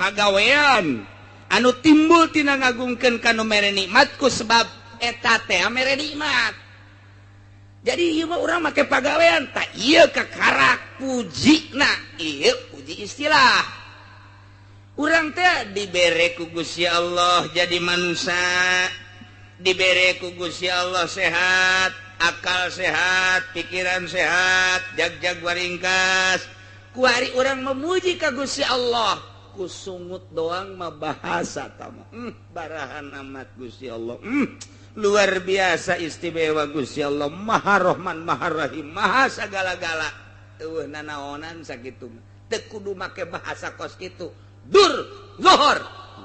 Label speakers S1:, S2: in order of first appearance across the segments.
S1: Pagawean anu timbul tina ngagungkeun ka nu mere nikmat ku sebab eta teh mere nikmat. Jadi ieu mah urang make pagawean tak ieu kakarak pujina, ieu puji istilah. Urang teh dibere ku Gusti Allah jadi manusia, dibere ku Gusti Allah sehat, akal sehat, pikiran sehat, jag-jag waringkas. Kuari urang memuji ka Gusti Allah, ku sungut doang mah bahasa tama. Barahan amat Gusti Allah. Luar biasa istimewa Gusti Allah, Maha Rahman, Maha Rahim, Maha sagala-gala. Eueuh nanaonan sakitu mah. Teu kudu make bahasa kos kitu. Dur, zuhur,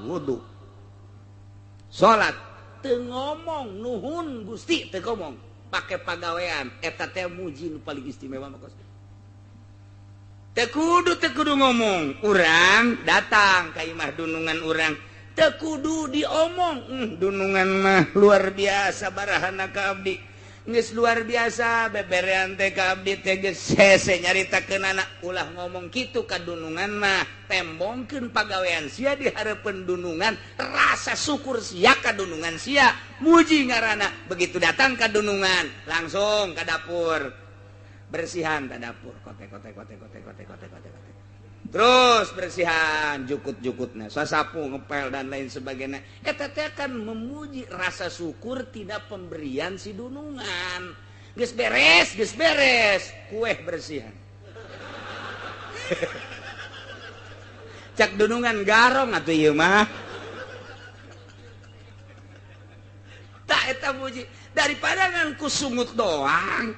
S1: wudu. Salat teu ngomong nuhun Gusti teu ngomong, pake pagawean eta teh muji nu paling istimewa mah kos. Teu kudu ngomong, urang datang ka imah dunungan urang. Teu kudu diomong, dunungan mah luar biasa barahana ka abdi. Geus luar biasa beberean teh ka abdi teh geus hese nyaritakeun anak ulah ngomong kitu ka dunungan mah, tembongkeun pagawean sia di hareupeun dunungan, rasa syukur sia ka dunungan sia, muji ngaranna. Begitu datang ka dunungan, langsung ka dapur. Bersihan ka dapur, kote kote kote kote kote kote kote kote. Terus bersihan jukut-jukutnya, sasapu, ngepel dan lain sebagainya. Eta teh kan memuji rasa syukur tidak pemberian si dunungan. Geus beres, kue bersihan. Cak dunungan garong atuh ieu mah. Tak eta muji daripada ngan ku sungut doang.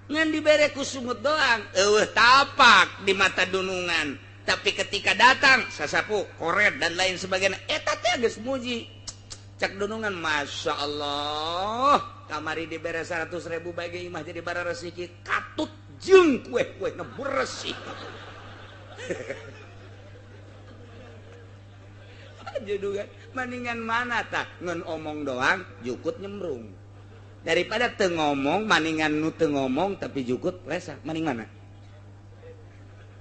S1: Ngan dibere ku sungut doang, eueuh tapak di mata dunungan. Tapi ketika datang sasapu, koret dan lain sebagainya, eta teh geus muji. Cak dunungan, masya Allah, kamari dibere 100.000 bagi imah jadi bara resiki, katut jeung kue-kue na bersih. Judungan, mendingan mana tah ngan omong doang, jukut nyembrung. Daripada teu ngomong, maningan nu teu ngomong tapi jukut resa, maning mana?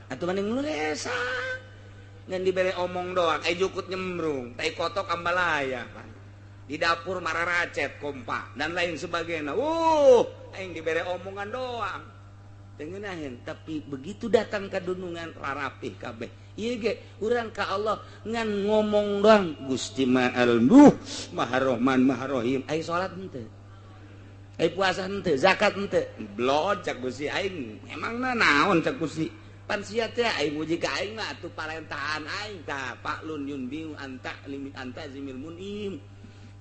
S1: Atuh maning nu resa. Ngan dibere omong doang, jukut nyembrung, tai kotok ambalaya pan. Di dapur mararacet kompa dan lain sebagainya. Aing dibere omongan doang. Teu ngeunaheun, tapi begitu datang ka dunungan rarapih kabeh. Ieu ge urang ka Allah ngan ngomong doang, Gusti Maha Maha Rahman Maha Rahim. Ai salat henteu. Ai puasa henteu, zakat henteu. Blod cak Gusti aing, emangna naon cak Gusti? Pan sia teh aing muji ka aing mah atuh parentahan aing tah paklun yunbiu anta limit anta zimil munim.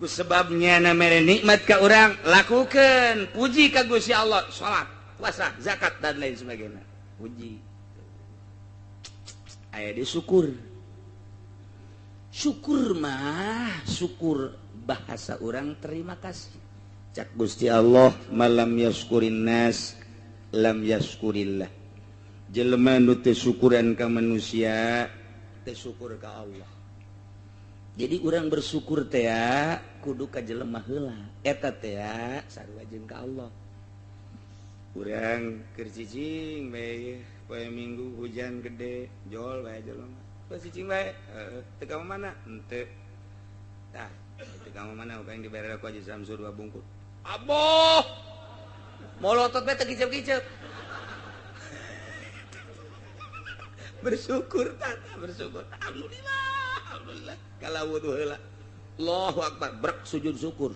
S1: Ku sebabnya na mere nikmat ka urang, lakukeun, puji ka Gusti Allah, salat, puasa, zakat dan lain sebagainya. Puji. Aya di syukur. Syukur mah, syukur bahasa urang terima kasih. Cak Gusti Allah malam yaskurin nas lam yaskurillah. Jelema nu teu syukuran ka manusia teu syukur ka Allah. Jadi urang bersyukur teh kudu ka jelema heula. Eta teh sarua jeung ka Allah. Urang keur cicing bae poe Minggu hujan gede jol bae jelema. Poe cicing bae heuh teu ka mana? Henteu. Tah teu ka mana urang dibere ku Haji Samsu 2 bungkus. Aboh. Molotot bae teu kicep-kicep. Bersyukur tata, bersyukur. Alhamdulillah, alhamdulillah. Kalau wudu heula. Allahu akbar, brek sujud syukur.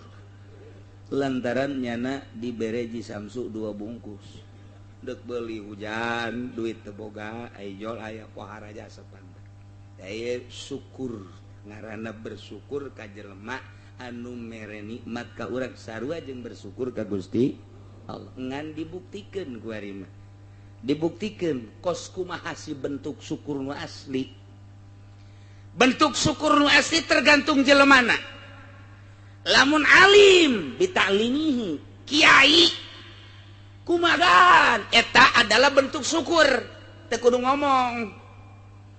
S1: Lantaran nyana dibere Ji Samsu 2 bungkus. Deuk beuli hujan, duit teu boga, ai jol aya pohara jasa pan. Daya syukur, ngaranna bersyukur ka jelema anu mere nikmat ka urang sarua jeung bersyukur ka Gusti Allah. Ngan dibuktikeun ku ari mah. Dibuktikeun kos kumaha si bentuk syukur nu asli. Bentuk syukur nu asli tergantung jelemana. Lamun alim bitalimihi, kiai kumagan eta adalah bentuk syukur, teu kudu ngomong.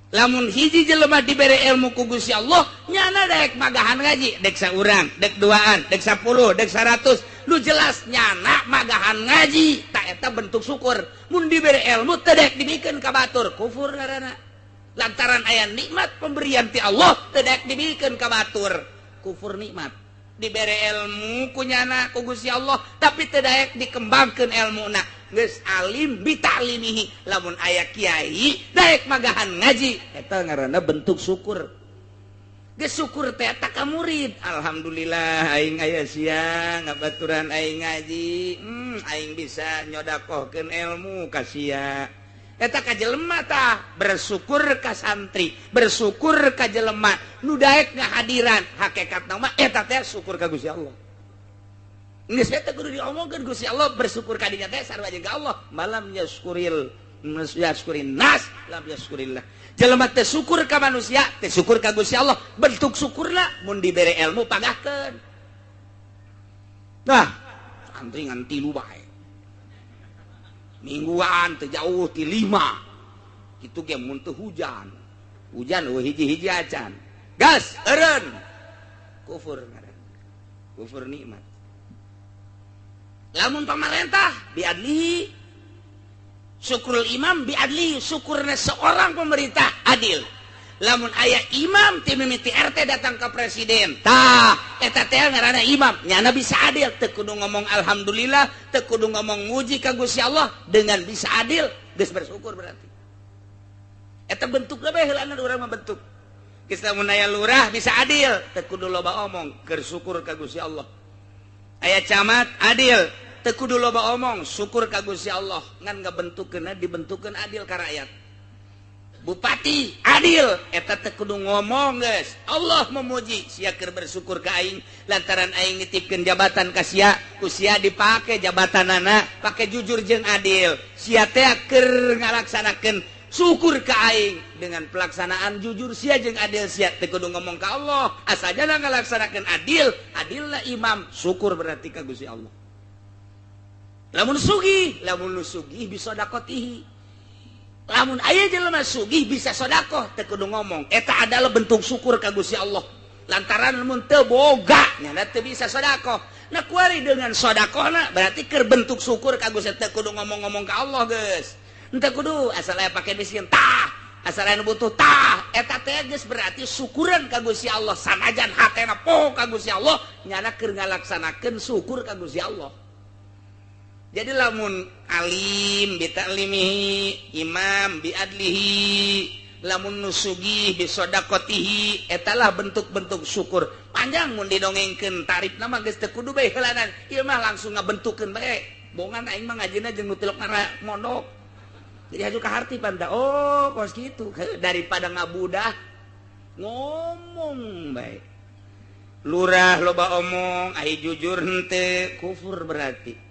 S1: Lamun hiji jelema dibere ilmu ku Gusti Allah, nyana dek magahan ngaji, dek saurang, dek duaan, dek 10, dek 100, lu jelas nyana magahan ngaji, tak eta bentuk syukur. Mun dibere ilmu teu dek dibikeun ka batur, kufur ngaranna. Lantaran aya nikmat pemberian ti Allah teu daek dibikeun ka batur, kufur nikmat. Dibere ilmu ku nyana ku Gusti Allah tapi teu daek dikembangkeun ilmuna. Geus alim bitalimihi, lamun aya kiai daek magahan ngaji, eta ngaranna bentuk syukur. Geus syukur teh eta ka murid, alhamdulillah aing aya sia ngabaturan aing ngaji, aing bisa nyodakohkeun ilmu ka sia. Eta ka jelema tah bersyukur ka santri, bersyukur ka jelema nu daek ngahadiran, hakikatna mah eta teh syukur ka Gusti Allah. Geus eta kudu diomongkeun Gusti Allah, bersyukur ka dinya teh sarua jeung ka Allah. Malam yaskuril yaskurin nas lam yaskurillah. Jelema teh syukur ka manusia, teh syukur ka Gusti Allah. Bentuk syukurna mun dibere ilmu pagahkeun. Nah, santri ngan 3 bae. Mingguan teu jauh ti 5. Kitu ge mun teu hujan. Hujan eueuh hiji-hiji acan. Gas eureun. Kufur ngaranna. Kufur nikmat. Lamun pamarentah biadlihi, syukurul imam biadlihi, syukurna seorang pemerintah adil. Lamun aya imam ti mimiti RT datang ke presiden, tah eta teh ngaranna imam, nyana bisa adil, teu kudu ngomong alhamdulillah, teu kudu ngomong muji ka Gusti Allah, dengan bisa adil geus bersyukur berarti. Eta bentukna bae heulana urang mah bentuk. Geus lamun aya lurah bisa adil, teu kudu loba omong, keur syukur ka Gusti Allah. Aya camat adil, teu kudu loba omong, syukur ka Gusti Allah, ngan ngabentukkeunna dibentukkeun adil ka rakyat. Bupati adil, eta teu kudu ngomong geus. Allah memuji sia keur bersyukur ka aing lantaran aing nitipkeun jabatan ka sia, ku sia dipake jabatanana, pake jujur jeung adil. Sia teh keur ngalaksanakeun syukur ka aing dengan pelaksanaan jujur sia jeung adil sia teu kudu ngomong ka Allah, asajana ngalaksanakeun adil, adilna imam, syukur berarti ka Gusti Allah. Lamun sugih, lamun nu sugih bisa dakotihi. Lamun aya jelema sugih bisa sodakoh teu kudu ngomong, eta adalah bentuk syukur ka Gusti Allah. Lantaran mun teu boga nyana teu bisa sodakoh. Nah kuari dengan sodakohna berarti keur bentuk syukur ka Gusti, teu kudu ngomong-ngomong ka Allah geus. Henteu kudu asal aya pake miskin tah, asal aya nu butuh tah, eta teh geus berarti syukuran ka Gusti Allah. Sanajan hatena poho ka Gusti Allah, nyana keur ngalaksanakeun syukur ka Gusti Allah. Jadi lamun alim bitalimihi, imam biadlihi, lamun nusugih bisodaqotihi, etalah bentuk-bentuk syukur. Panjang mun didongengkeun tarifna mah geus teu kudu bae heulanan. Ieu mah langsung ngabentukkeun bae. Bongan aing mah ngajina jeung nu tilok mondok. Jadi aju ka harti panta. Oh, kos kitu. Daripada ngabudah ngomong bae. Lurah loba omong, ai jujur henteu, kufur berarti.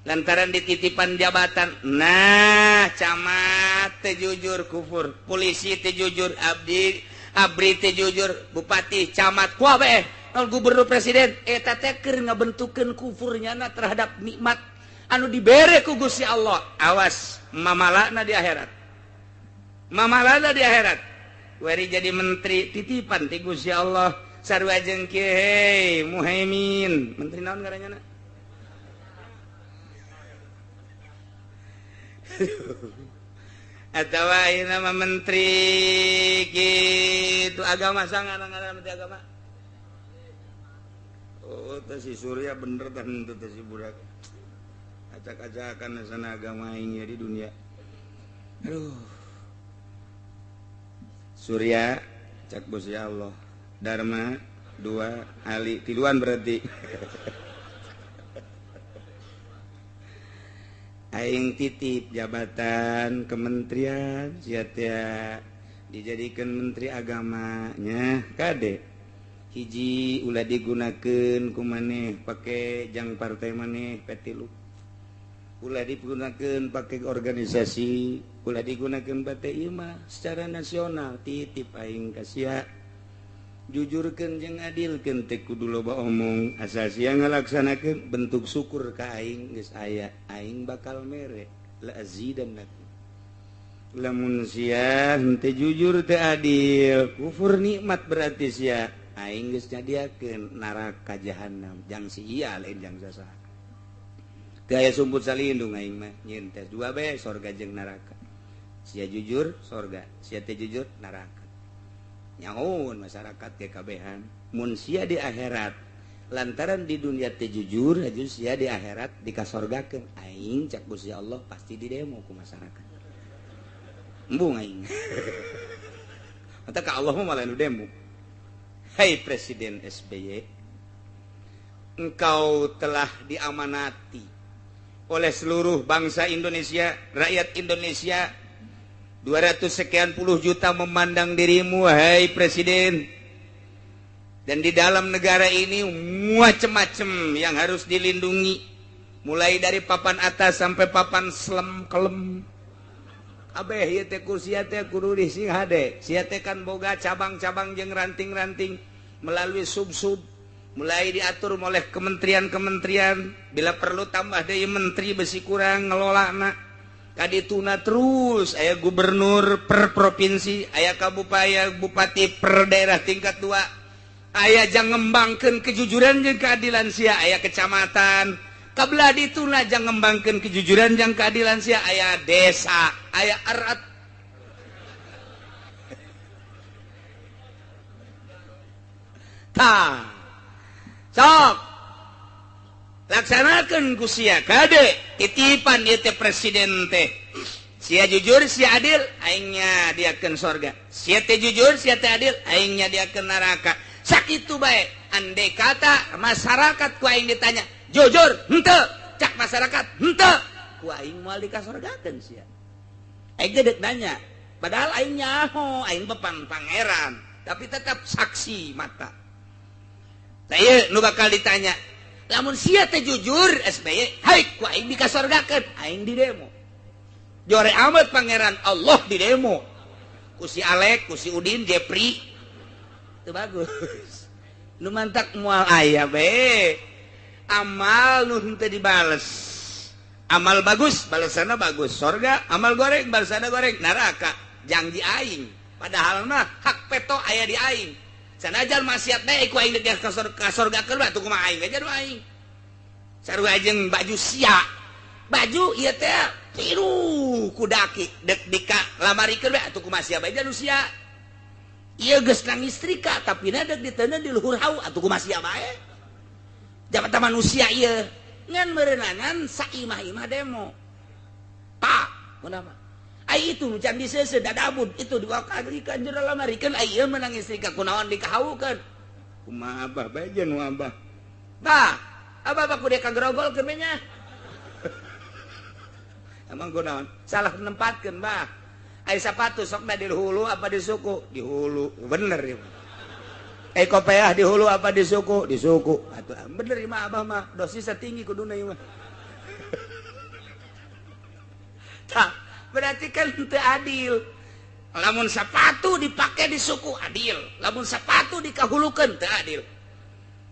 S1: Lantaran dititipan jabatan, nah camat teu jujur kufur, polisi teu jujur, abdi abri teu jujur, bupati camat kuah bae, gubernur presiden eta teh keur ngabentukkeun kufurnya na terhadap nikmat anu dibere ku Gusti Allah. Awas mamalana di akhirat, mamalana di akhirat. Wari jadi menteri titipan ti Gusti Allah sarua jeung kieu, hei Muhaimin, menteri naon ngaranna? Atau ayeuna mah menteri gitu agama, sangat ngaran menteri agama. Oh, teh si Surya bener teh henteu teh si budak. Acak-acakan sana agama aing di dunia. Aduh. Surya cak Gusti Allah. Dharma 2 Ali tiluan berarti. Aing titip jabatan kementerian sia teh dijadikan menteri agamanya kade hiji ulah digunakeun ku maneh pake jang partai maneh P3, ulah digunakeun pake organisasi, ulah digunakeun pake ieu mah secara nasional titip aing ka sia. Jujurkeun jeung adilkeun teh kudu loba omong, asal sia ngalaksanakeun bentuk syukur ka aing geus aya, aing bakal mere la azidannakum. Lamun sia henteu jujur teu adil, kufur nikmat berarti sia, aing geus nyadiakeun neraka jahanam jang si iya lain jang sasaha. Teu aya sumput salindung aing mah nyieun tes dua bae sorga jeung neraka. Sia jujur sorga, sia teu jujur neraka. Nyahoun masyarakat ge kabehan mun sia di akhirat lantaran di dunia teu jujur aju sia di akhirat dikasorgakeun. Aing cak Gusti Allah pasti di demo ku masyarakat. Embung aing. Mata ka Allah mah malah nu demo. Hai Presiden SBY, engkau telah diamanati oleh seluruh bangsa Indonesia, rakyat Indonesia 200 sekian puluh juta memandang dirimu, hai Presiden. Dan di dalam negara ini macem-macem yang harus dilindungi, mulai dari papan atas sampai papan selem kelem. Kabeh ieu teh kursi teh kudu dising hade. Sia teh kan boga cabang-cabang jeung ranting-ranting melalui sub-sub, mulai diatur oleh kementerian-kementerian, bila perlu tambah deui menteri besi kurang ngelolana. Kadituna terus aya gubernur per provinsi, aya kabupaten, bupati per daerah tingkat 2, aya jang ngembangkeun kejujuran jeung keadilan sia, aya kecamatan. Kabelah dituna jang ngembangkeun kejujuran jeung keadilan sia, aya desa, aya erat. Tah. Sok laksanakan ku sia kade titipan ieu teh presiden teh. Sia jujur sia adil aingnya diakeun sorga. Sia teh jujur sia teh adil aingnya diakeun neraka. Sakitu bae andai kata masyarakat ku aing ditanya jujur henteu, cak masyarakat henteu, ku aing moal dikasorgakeun sia. Aing ge deuk nanya, padahal aing nyaho aing bepan pangeran, tapi tetap saksi mata. Tah ieu nu bakal ditanya. Lamun sia teh jujur SBY, hai ku aing dikasorgakeun, aing di demo. Jore amat pangeran Allah di demo. Ku si Alek, ku si Udin, Jepri. Itu bagus. Nu mantak moal aya bae. Amal nu henteu dibales. Amal bagus, balesanna bagus, sorga. Amal goreng, balesanna goreng, neraka. Janji aing. Padahal mah hak peto aya di aing. Sanajan maksiat bae ku aing deuk ka sorgakeun batu kumaha aing aja nu aing. Sarua jeung baju sia. Baju ieu teh tiru ku daki deuk dika lamarikeun bae atuh kumaha sia bae nu sia. Ieu geus nang istrika tapi na deuk diteundeun di luhur hau atuh kumaha sia bae. Jabatan manusia ieu ngan meureunangan saimah-imah demo. Tah, kunaon? Ai itu nu can diseuseuh dadabud itu diwakalikeun jero lamarikeun ai ieu menang istrika kunaon dikahawukeun. Kumaha abah bae jeung nu abah. Tah, abah mah kudu kagrogolkeun we nya. Emang kunaon? Salah nempatkeun bah. Ai sapatu sokna di hulu apa di suku? Di hulu. Bener ieu. Ai kopeah di hulu apa di suku? Di suku. Atuh bener ieu mah abah mah dosisna tinggi kuduna ieu mah. Tah, berarti kan teu adil. Lamun sapatu dipake di suku adil, lamun sapatu dikahulukeun teu adil.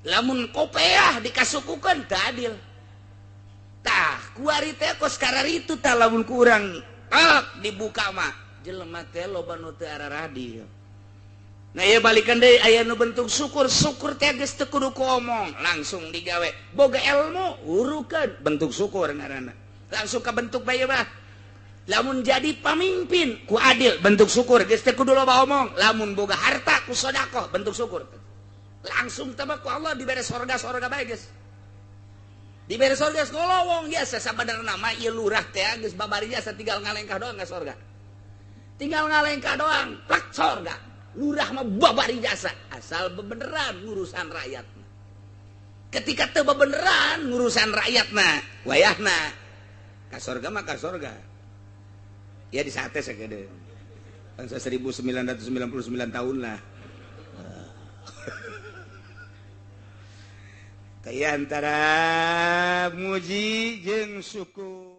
S1: Lamun kopeah dikasukukeun teu adil. Tah, kuari teh kos kararitu tah lamun ku urang tak dibuka mah jelema teh loba nu teu araradil. Nah ieu balikan deui aya nu bentuk syukur, syukur teh geus teu kudu ku omong, langsung digawe. Boga ilmu urukeun bentuk syukur ngaranna. Langsung kabentuk bae mah. Lamun jadi pamimpin ku adil bentuk syukur geus teu kudu loba omong. Lamun boga harta ku sedekah bentuk syukur. Langsung teh ku Allah dibere sorga-sorga bae geus. Dibere sorga geus ngolowong biasa sabenerna mah ieu lurah teh geus babari jasa tinggal ngalengkah doang ka sorga. Tinggal ngalengkah doang plak sorga. Lurah mah babari jasa asal bebeneran ngurusan rakyat. Ketika teu bebeneran ngurusan rakyatna, wayahna ka sorga mah ka sorga. Ya di sate segede. Bangsa 1999 tahun lah. Kayak antara muji jeung syukur.